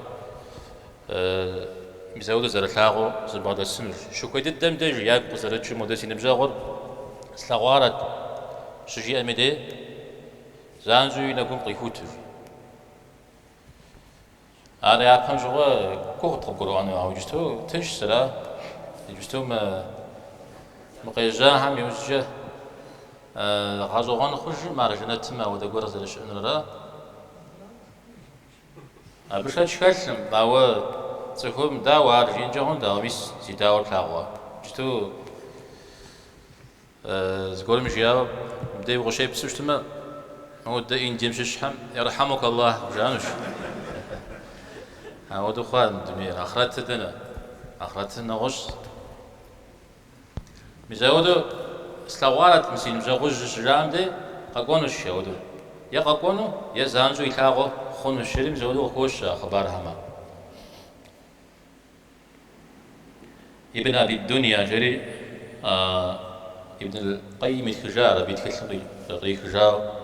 мис ауэдэу зэрылъагъуу зэбгъэдэсынущ. Щыхуей дыдэм деж ягу къызэрыкӏыу модэ си ныбжьэгъур слъэгъуарэт щыжиӏэм и дей занщӏэу и нэгум къихуту. Ар япэм щыгъуэ гугъут къыбгурыӏуэну, ауэ иджысту тыншщ, ара? Иджысту мы мы къежьахэм иужькӏэ гъэщӏэгъуэн хъужым ар жэнэтым ауэдэ гуэр зэрыщыӏэнур, ара? Абы шэч хэлъым, ауэ цӏыхум дауэ ар жиӏэнкӏэ хъунт, ауэ мис зи дауэр плъагъуа? Иджысту. Зыгуэрым жиӏауэ, мыбдеж укъыщепсу щытмэ, модэ Индием щыщхэм Ярхьэмук Аллах жаӏэнущ. Ауэдэу хъуа мы дунейр, ахърэтыр дэнэ? Ахърэтыр нэгъуэщӏ. Мис ауэдэу слъэгъуарэт мы си ныбжьэгъужьыр щыжаӏэм дей, къэкӏуэнущ ауэдэу. Е къэкӏуэну, е занщӏэу илъагъуэ хъунущ, жери мис ауэдэу къыхощ а хъыбархэм. Ибн Аби Дунья жери Ибн аль-Къайим итхыжа, ар абы и тхылъым кърихыжауэ.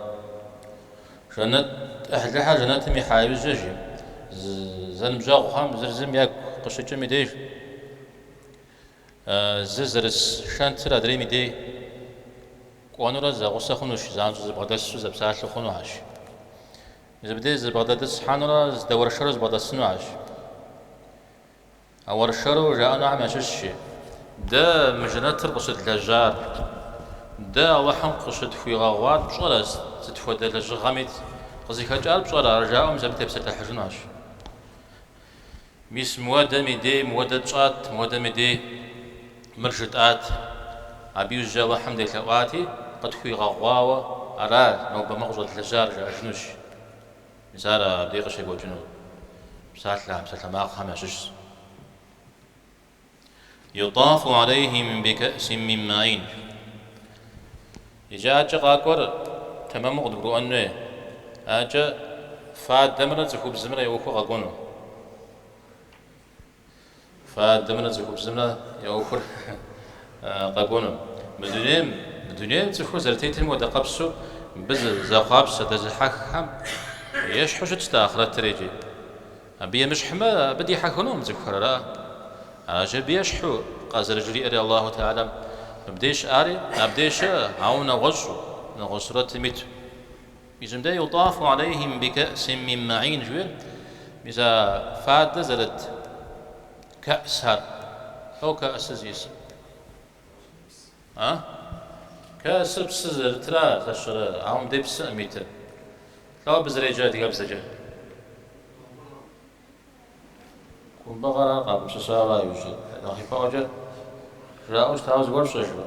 Жэнэт ӏыхьлыхэр жэнэтым ихьа иужькӏэ, жи, зэныбжьэгъухэм зыр зым ягу къыщыкӏым и деж, зы зэрыс шэнтыр адрейм и дей кӏуэнурэ зэгъусэ хъунущ, занщӏэу зэбгъэдэсу зэпсалъэу хъунухэщ. Мис абдеж зэбгъэдэтӏысхьэнурэ зэдэуэршэру зэбгъэдэсынухэщ. А уэршэру жаӏэнухэм ящыщщи, дэ мы жэнэтыр къыщыдлэжьар, дэ Алыхьым къыщытхуигъэгъуар пщӏэрэ, сыт хуэдэ лэжьыгъэми къызыхэкӏар пщӏэрэ, ар жаӏэу мис абы тепсэлъыхьыжынухэщ. Мис мыуэдэм и дей мыуэдэ тщӏат, мыуэдэм и дей мыр жытӏат. Абы иужькӏэ Алыхьым делъэӏуати, къытхуигъэгъуауэ ара нобэ мыр къыщӏэдлэжьар, жаӏэжынущ. Мис ар абдей къыщекӏуэкӏыну псалъэхэм, псалъэмакъхэм ящыщщ. Ютафу алейхим бикэӏсин мин маин. Иджы адэкӏэ къакӏуэр тэмэму къыдгурыӏуэн хуей. Адэкӏэ фадэмрэ цӏыхубзымрэ я ӏуэхур къэкӏуэну. Фадэмрэ цӏыхубзымрэ я ӏуэхур къэкӏуэну. Мы дунейм, мы дунейм цӏыхур зэрытетым хуэдэ къэпсу мыбы зэхъуапсэ дэзыхьэххэм ещхьу щытщ ахърэтыр икӏи. Абы емыщхьмэ, абы дихьэхынукъым цӏыхухэр, ара? Аращи, абы ещхьу къазэрыжриӏэри Аллаху Тэхьэлам, мыбдеж щыӏари, абдеж щыӏэ, ауэ нэгъуэщӏу, нэгъуэщӏ сурэтым иту. Мис мыбдеж ютафу алейхим бикэӏсин мин маин жиӏэр, мис а фадэ зэрыт кэӏсхэр. Лӏо кэӏсыр зиӏысыр? А? Кэӏсыр псы зэрытра, сэ сщӏэрэ, ауэ мыбдеж псыӏым итыр. Лӏо абы зэреджэр адыгэбзэкӏэ? Кумбыгъэр ар къагупсысауэ ара иужькӏэ? Нэхъ ипэӏуэкӏэ жаӏэу щытауэ зыгуэр пщӏэжрэ?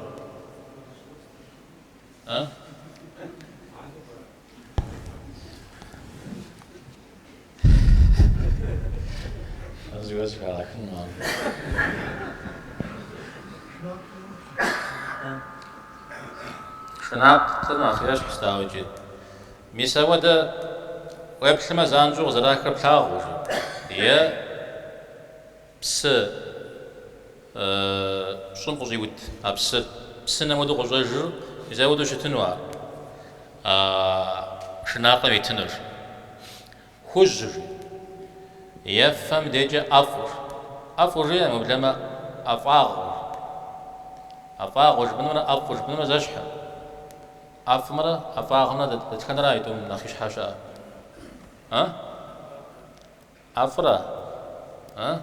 А? Зыгуэр зыхагъэхыну ар. Шынакъыр нэхъ ещхьщ, дауэ икӏи. Мис ауэдэ уеплъмэ занщӏэу къызэрахыр плъагъуу жи, е псы щӏым къыщӏиуд а псыр, псынэм хуэдэу къыщӏэжыр, мис ауэдэу щытыну ар, а шынакъым итынур. Хужьу жи, ефэм декӏэ ӏэфӏу. ӏэфӏу жиӏэм, уеблэмэ ӏэфӏагъыу. ӏэфӏагъыу жыпӏэнумрэ ӏэфӏу жыпӏэнумрэ зэщхьым. ӏэфӏымрэ ӏэфӏагъымрэ дэтхэнэра а тӏум нэхъ ищхьэ щыӏэр? А? ӏэфӏрэ? А?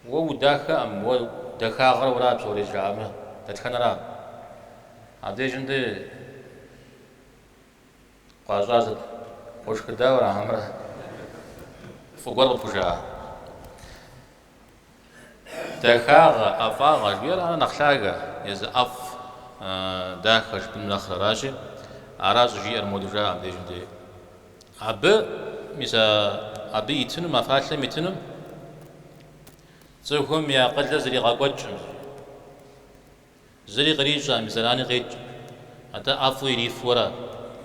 Уэ удахэӏым, уэ дахагъэр уэра псори жаӏэмэ, дэтхэнэра? Абдежым де къуащӏар сыт? Къошхыдауэ ара хьэмэрэ фӏы гуэр къыпхужаӏа? Дахагъэ, ӏэфӏагъэ жиӏэр ар нэхъ лъагэ, езы ӏэфӏ, дахэ жыпӏэным нэхърэ аращи, ара щӏыжиӏэр моду жаӏэ абдежым де. Абы, мис а абы итынум, а фалъэм итынум, цӏыхум и акъылыр зригъэкӏуэкӏым, зыри кърищӏэм, и зэрани къекӏ, атӏэ ӏэфӏу ирифуэрэ,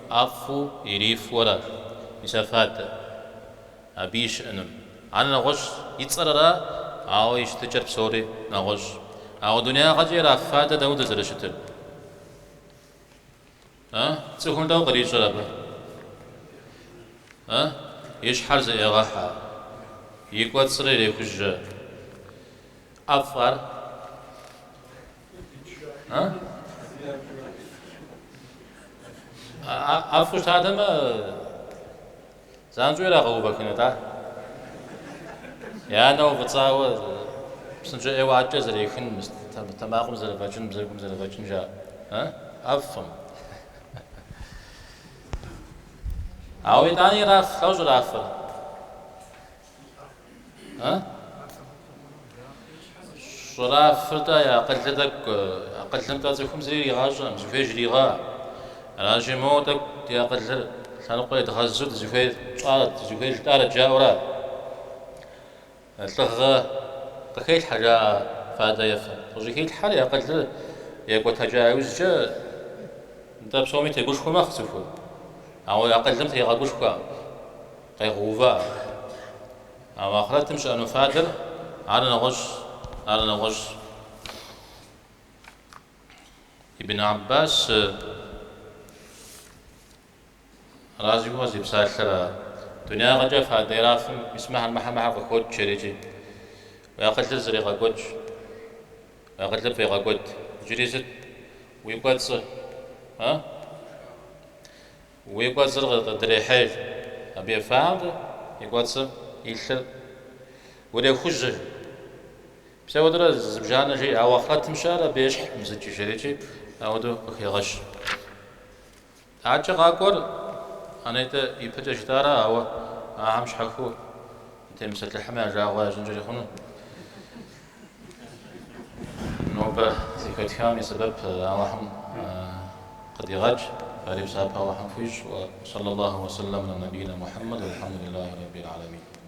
ӏэфӏу ирифуэрэ, мис а фадэ. Абы и щыӏэнур. Ар нэгъуэщӏ и цӏэр ара, ауэ и щытыкӏэр псори нэгъуэщӏ. Ауэ дунеягъэкӏэ ираф фадэ дауэдэ зэрыщытыр? А? Цӏыхум дауэ кърищӏэр абы? А? И щхьэр зэӏегъэхьэ, и кӏуэцӏыр ирехужьэ. ӏэфӏ ар? А? ӏэфӏу щытатэмэ, занщӏэу ирагъэувэхынут ар. Я нэ уфӏыцӏауэ псынщӏэ ӏейуэ адэкӏэ зэрехын, тэмакъым зэрыфӏэкӏын, бзэгум зэрыфӏэкӏын жаӏэ. А? ӏэфӏым. Ауэ итӏани ираф, лӏо щӏырафыр? А? Щӏрафыр-тӏэ я акъылыр тӏэкӏу, акъылым-тӏэ цӏыхум зыри иригъащӏэкъым, зыхуейр жригъэӏэ. Аращи, моуэ тӏэкӏу ди акъылыр лъэныкъуэ едгъэзу дызыхуейр тщӏарэт, дызыхуейр жытӏарэт жаӏэура. Лӏыгъэ къыхелъхьэ жаӏэ фадэ ефэм. Къыщӏыхилъхьэр и акъылыр екӏуэтэкӏа иужькӏэ, нтӏэ псоми тегушхуэ мэхъу цӏыхур. Ауэ и акъылым тригъэгушхуэкъым, къегъэувыӏэ. Ауэ ахърэтым щыӏэну фадэр ар нэгъуэщӏ, ар нэгъуэщӏ. Ибн Аббас аращ жыхуиӏэр зи псалъэр а дунягъэкӏэ фадэ ирафым мис мыхьэр, мыхьэр, мыхьэр къыхокӏ жерикӏи. Уи акъылыр зэрегъэкӏуэкӏ, уи акъылыр пфӏегъэкӏуэд. Иджыри сыт? Уи кӏуэцӏыр, а? Уи кӏуэцӏыр къыдрехьей. Абы ефам и кӏуэцӏым илъыр урехужьэ. Мис ауэдурэ зыбжанэ жеӏэ, ауэ ахърэтым щыӏэр абы ещхькъым зыкӏи жерикӏи, ауэдэу къыхегъэщ. Адэкӏэ къакӏуэр анетӏэ ипэкӏэ жытӏара, ауэ ахэм щхьэхуэу дытемыпсэлъыхьмэ я жагъуэ ящӏынкӏэри хъуну. Нобэ зэхэтхам и сэбэп Алыхьым къыдигъэкӏ, фэри псапэ Алыхьым фхуищӏ. Уэ саллаллаху уэ сэллам аля набийна Мухьэммэд, уэлхьэмдулиллахи раббил аламин.